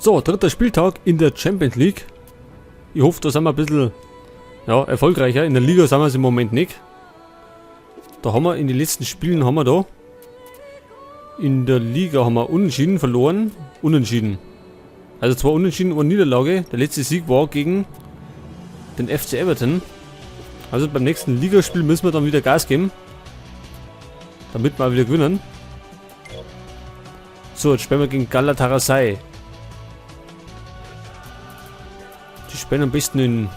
So, dritter Spieltag in der Champions League. Ich hoffe, da sind wir ein bisschen, ja, erfolgreicher. In der Liga sind wir es im Moment nicht. Da haben wir in den letzten Spielen haben wir da. In der Liga haben wir unentschieden verloren. Unentschieden. Also 2 Unentschieden und Niederlage. Der letzte Sieg war gegen den FC Everton. Also beim nächsten Ligaspiel müssen wir dann wieder Gas geben. Damit wir wieder gewinnen. So, jetzt spielen wir gegen Galatasaray. Die spielen am besten in...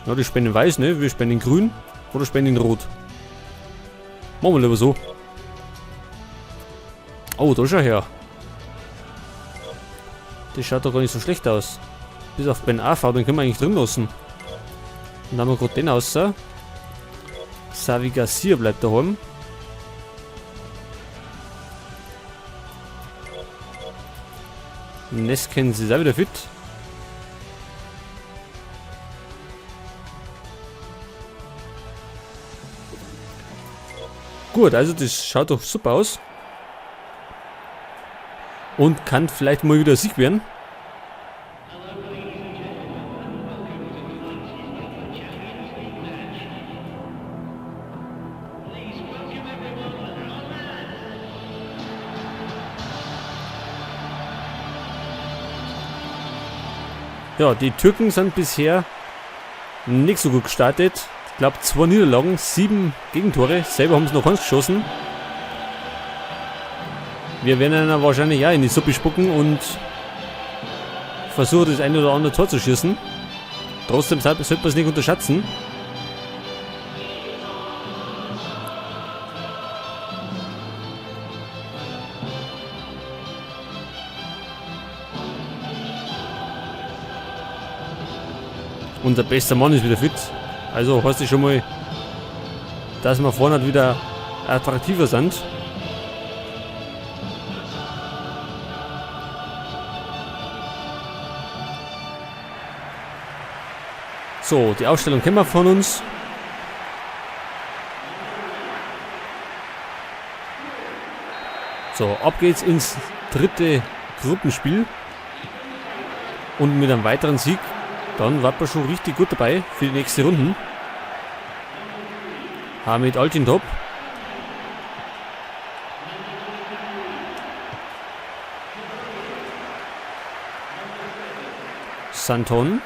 Ja, die spielen in weiß, ne? Wir spielen in grün. Oder spielen in rot. Machen wir lieber so. Oh, da schau her. Das schaut doch gar nicht so schlecht aus. Bis auf Ben AV, den können wir eigentlich drin lassen. Dann haben wir gerade den außer. Xavi Garcia bleibt daheim. Neskens ist auch wieder fit. Gut, also das schaut doch super aus. Und kann vielleicht mal wieder Sieg werden. Ja, die Türken sind bisher nicht so gut gestartet. Ich glaub, 2 Niederlagen, 7 Gegentore. Selber haben sie noch keins geschossen. Wir werden ihnen wahrscheinlich auch in die Suppe spucken und versuchen, das eine oder andere Tor zu schießen. Trotzdem sollte man es nicht unterschätzen. Unser bester Mann ist wieder fit. Also heißt es schon mal, dass wir vorne wieder attraktiver sind. So, die Aufstellung kennen wir von uns. So, ab geht's ins dritte Gruppenspiel. Und mit einem weiteren Sieg, dann war man schon richtig gut dabei für die nächste Runden. Hamit Altintop. Santon.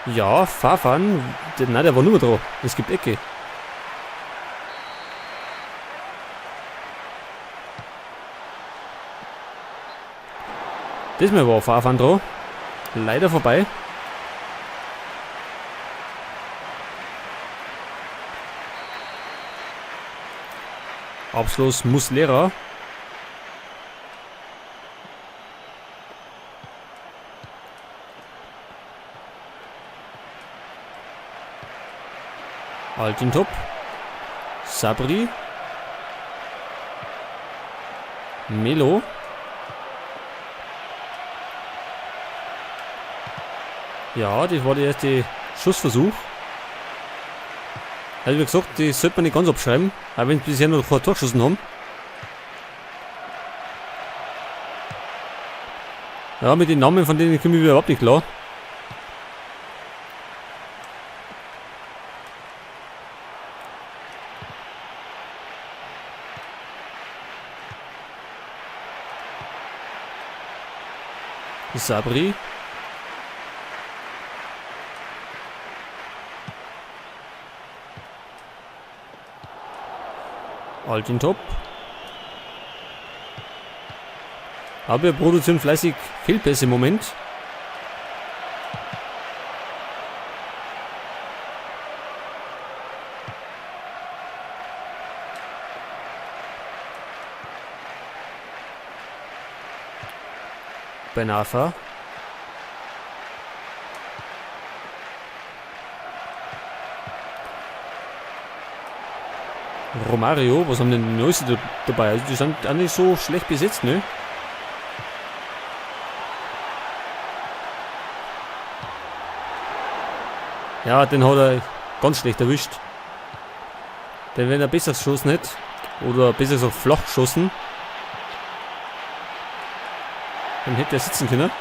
Ja, Farfan. Nein, der war nur da. Es gibt Ecke. Diesmal war Farfan da. Leider vorbei. Abschluss Muslera. Altintop. Sabri. Melo. Ja, das war der erste Schussversuch. Also wie gesagt, die sollte man nicht ganz abschreiben, auch wenn sie bisher noch kein Tor geschossen haben. Ja, mit den Namen von denen komme ich überhaupt nicht klar. Sabri. Altintop. Aber wir produzieren fleißig Fehlpässe im Moment. Ben Arfa. Romario, was haben denn die Neueste dabei? Also die sind auch nicht so schlecht besetzt, ne? Ja, den hat er ganz schlecht erwischt. Denn wenn er besser geschossen hätte, oder besser gesagt flach geschossen, dann hätte er sitzen können.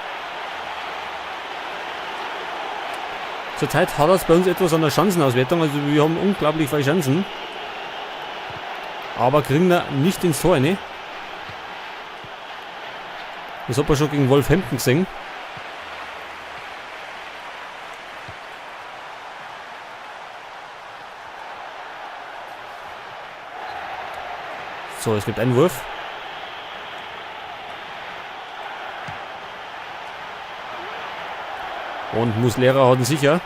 Zurzeit hat es bei uns etwas an der Chancenauswertung, also wir haben unglaublich viele Chancen. Aber kriegen da nicht ins Tor, ne? Das hat man schon gegen Wolverhampton gesehen. So, es gibt einen Wurf. Und Muslera hat ihn sicher.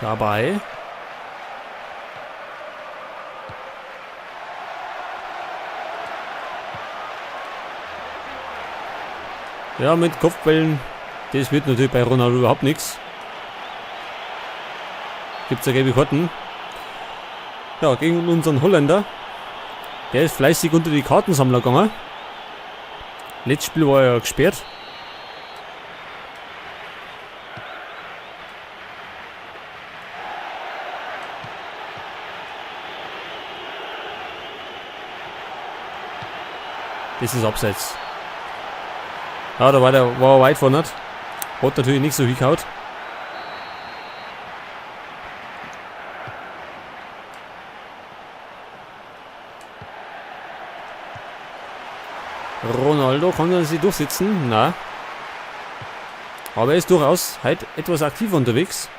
Dabei. Ja, mit Kopfbällen, das wird natürlich bei Ronaldo überhaupt nichts. Gibt's ja gelbe Karten. Ja, gegen unseren Holländer. Der ist fleißig unter die Kartensammler gegangen. Letztes Spiel war er ja gesperrt. Das ist abseits. Ja, da war der, war er weit vorne. Hat natürlich nicht so hingehauen. Ronaldo kann er sich durchsetzen? Na. Aber er ist durchaus heute etwas aktiver unterwegs.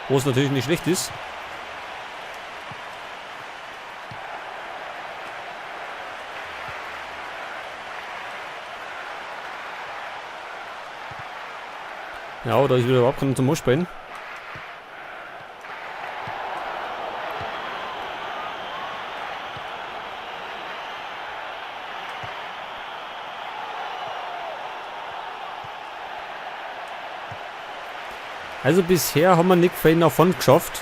Wo es natürlich nicht schlecht ist. Ja, da ist wieder überhaupt keiner zum Anspielen. Also bisher haben wir nicht viel nach vorn geschafft.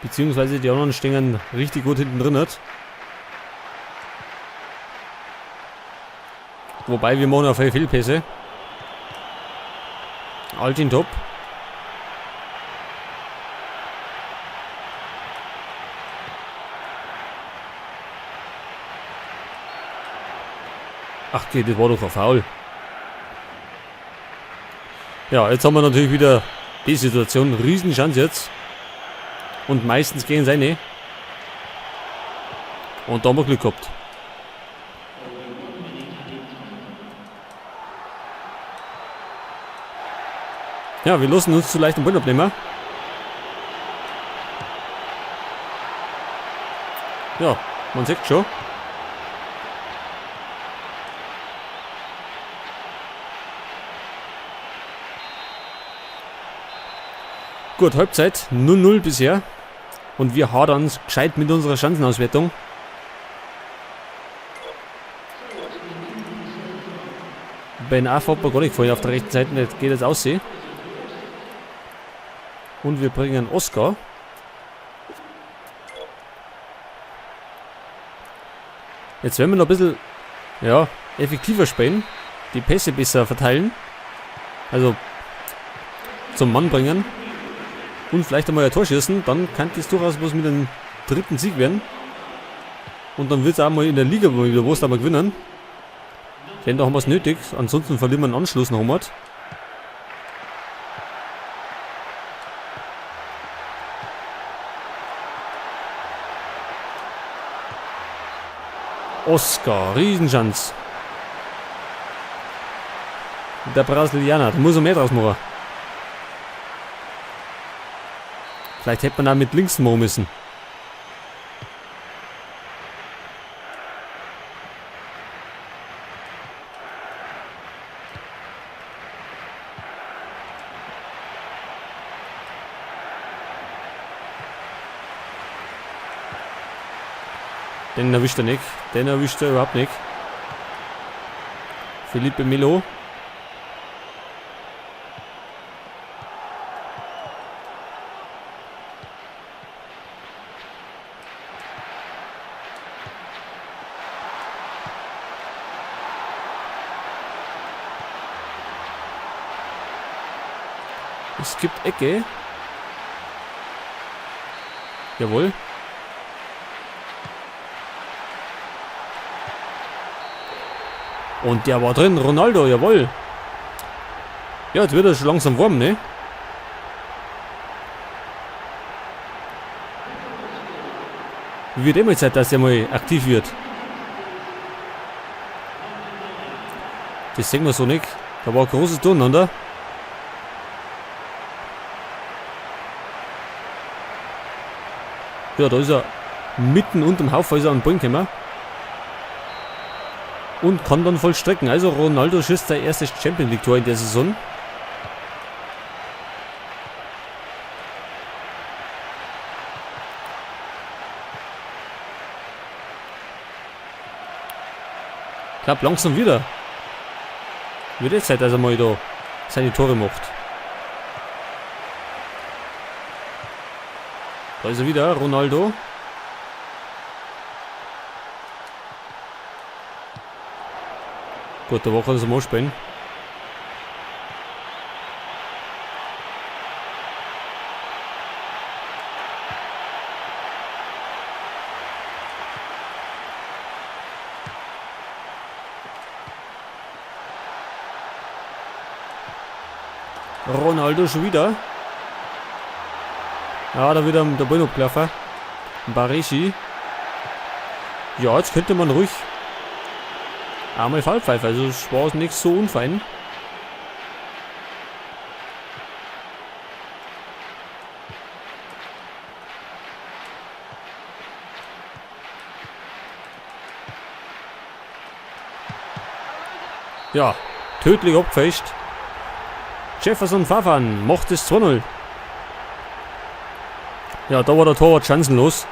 Beziehungsweise die anderen stehen richtig gut hinten drin. Wobei wir machen auf viele Fehlpässe. Altintop. Ach okay, das war doch ein Foul. Ja, jetzt haben wir natürlich wieder die Situation. Riesenchance jetzt. Und meistens gehen seine. Und da haben wir Glück gehabt. Ja, wir lassen uns zu leicht den Ball abnehmen. Ja, man sieht schon. Gut, Halbzeit 0-0 bisher. Und wir hadern gescheit mit unserer Chancenauswertung. Ben Arfa hat mir gar nicht gefallen auf der rechten Seite, das geht jetzt aussehen. Und wir bringen Oscar. Jetzt werden wir noch ein bisschen, ja, effektiver spielen. Die Pässe besser verteilen. Also zum Mann bringen. Und vielleicht einmal ein Tor schießen, dann kann das durchaus was mit dem dritten Sieg werden. Und dann wird's auch mal in der Liga mal wieder was, da wir gewinnen. Denn da haben wir's nötig, ansonsten verlieren wir einen Anschluss noch einmal. Oscar, Riesenchance. Der Brasilianer, da muss er mehr draus machen. Vielleicht hätte man da mit links machen müssen. Den erwischt er nicht. Den erwischt er überhaupt nicht. Felipe Melo. Es gibt Ecke. Jawohl. Und der war drin, Ronaldo, jawohl. Ja, jetzt wird er schon langsam warm, ne? Wie wird immer Zeit, dass er mal aktiv wird? Das sehen wir so nicht. Da war ein großes Durcheinander. Ja, da ist er mitten unterm Haufen ist er an den Ball gekommen. Und kann dann vollstrecken. Also Ronaldo schießt sein erstes Champions League Tor in der Saison. Klappt langsam wieder. Wird jetzt Zeit, dass er mal da seine Tore macht. Da ist er wieder, Ronaldo. Gut, da war kann er mal spielen. Ronaldo schon wieder. Ja, da wird der Ball abgelaufen. Baresi. Ja, jetzt könnte man ruhig einmal Fallpfeife. Also es war nicht so unfein. Ja, tödlich abgefälscht. Jefferson Farfan macht es 2-0. Ja, da war der Torwart chancenlos.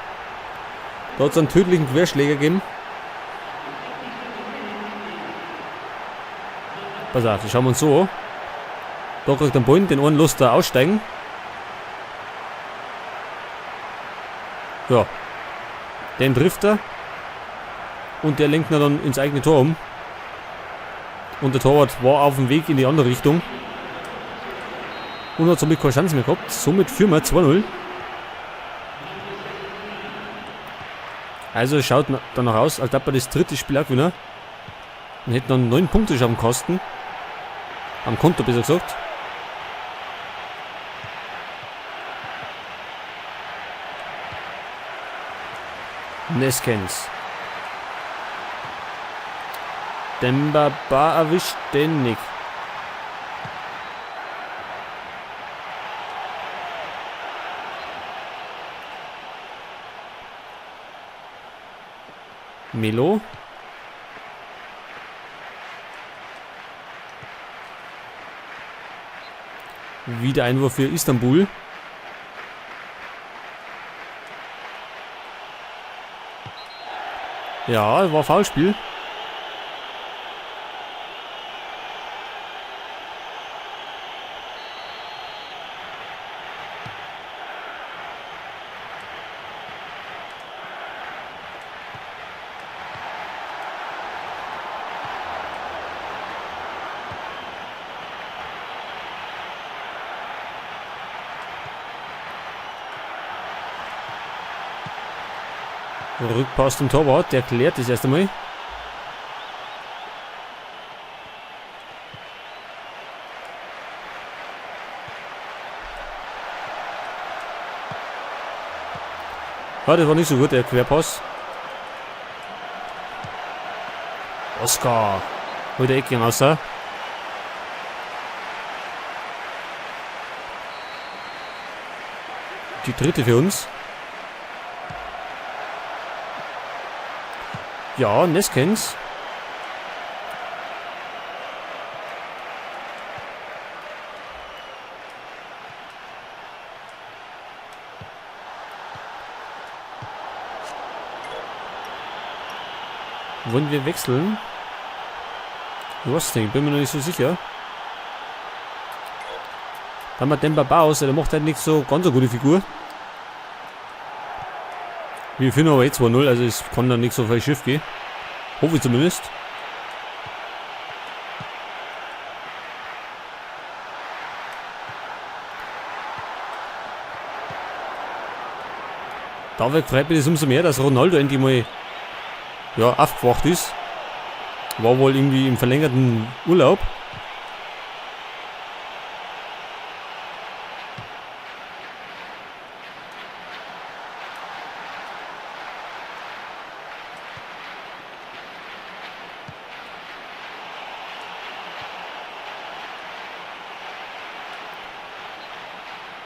Da hat es einen tödlichen Querschläger gegeben. Pass auf, das schauen wir uns so an. Da kriegt der Ball, den einen lässt er aussteigen. Ja. Den trifft er. Und der lenkt ihn dann ins eigene Tor um. Und der Torwart war auf dem Weg in die andere Richtung. Und hat somit keine Chance mehr gehabt. Somit führen wir 2-0. Also es schaut danach aus, als ob wir das dritte Spiel auch gewinnen. Und hätten dann 9 Punkte schon am Kasten. Am Konto, besser gesagt. Neskens. Demba Ba erwischt den nicht. Melo. Wieder Einwurf für Istanbul. Ja, war Foulspiel. Rückpass zum Torwart, der klärt das erste Mal. Ja, das war nicht so gut, der Querpass. Oscar. Holt der Ecke raus. Die dritte für uns. Ja, Neskens. Wollen wir wechseln? Ich weiß nicht, bin mir noch nicht so sicher. Dann mal Demba Ba aus, der macht halt nicht so ganz eine gute Figur. Wir führen aber jetzt 2-0, also es kann dann nicht so viel schief gehen. Hoffe ich zumindest. Da freut mich das umso mehr, dass Ronaldo endlich mal, ja, aufgewacht ist. War wohl irgendwie im verlängerten Urlaub.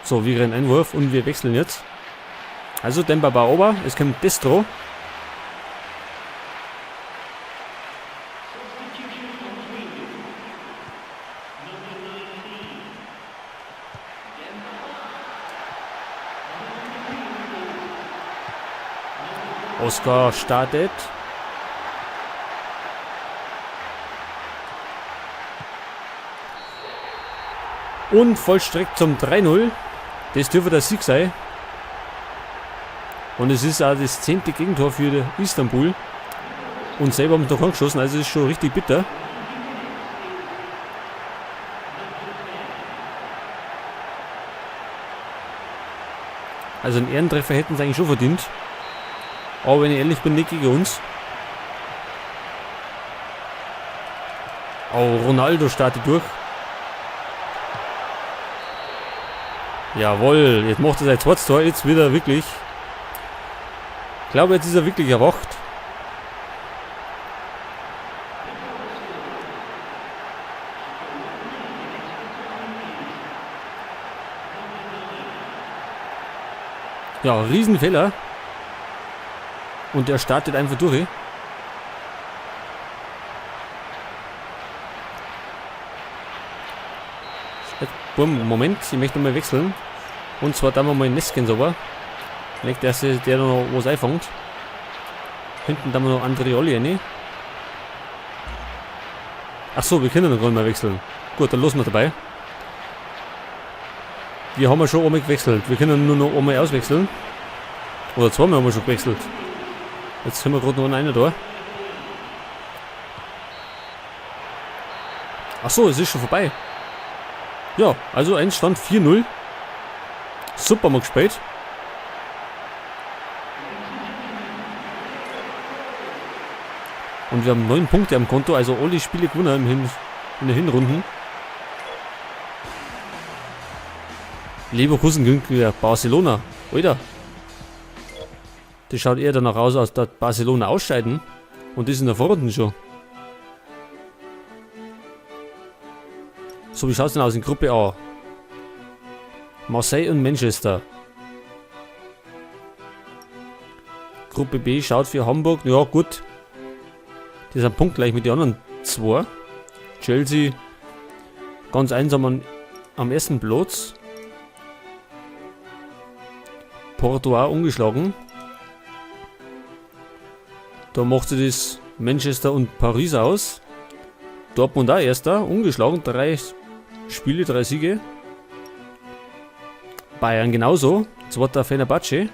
So, wir kriegen Einwurf und wir wechseln jetzt. Also Demba Ba ober, es kommt Destro. Oscar startet. Und vollstreckt zum 3-0. Das dürfte der Sieg sein. Und es ist auch das 10. Gegentor für Istanbul. Und selber haben sie noch angeschossen, also ist schon richtig bitter. Also einen Ehrentreffer hätten sie eigentlich schon verdient. Aber wenn ich ehrlich bin, nicht gegen uns. Oh, Ronaldo startet durch. Jawohl, jetzt macht er sein zweites Tor, jetzt wieder wirklich. Ich glaube, jetzt ist er wirklich erwacht. Ja, Riesenfehler. Und er startet einfach durch. Moment, ich möchte nochmal wechseln. Und zwar da wir mal Nesken sauber. Nicht, dass der noch was einfängt. Hinten da wir noch Andreoli rein. Achso, wir können noch gar nicht mehr wechseln. Gut, dann los wir dabei. Wir haben ja schon einmal gewechselt. Wir können nur noch einmal auswechseln. Oder zweimal haben wir schon gewechselt. Jetzt haben wir gerade noch einen da. Achso, es ist schon vorbei. Ja, also Endstand 4-0. Super mal gespielt. Und wir haben 9 Punkte am Konto, also alle Spiele gewonnen in den Hinrunden. Leverkusen gewinnt gegen Barcelona. Alter. Das schaut eher danach aus, als dass Barcelona ausscheiden. Und das in der Vorrunde schon. So, wie schaut's denn aus in Gruppe A? Marseille und Manchester. Gruppe B schaut für Hamburg. Ja, gut. Die sind punktgleich mit den anderen zwei. Chelsea ganz einsam am ersten Platz. Porto auch ungeschlagen. Da macht sich das Manchester und Paris aus. Dortmund auch erster, ungeschlagen. 3 Spiele, 3 Siege. Bayern genauso. Zweiter Fenerbahce.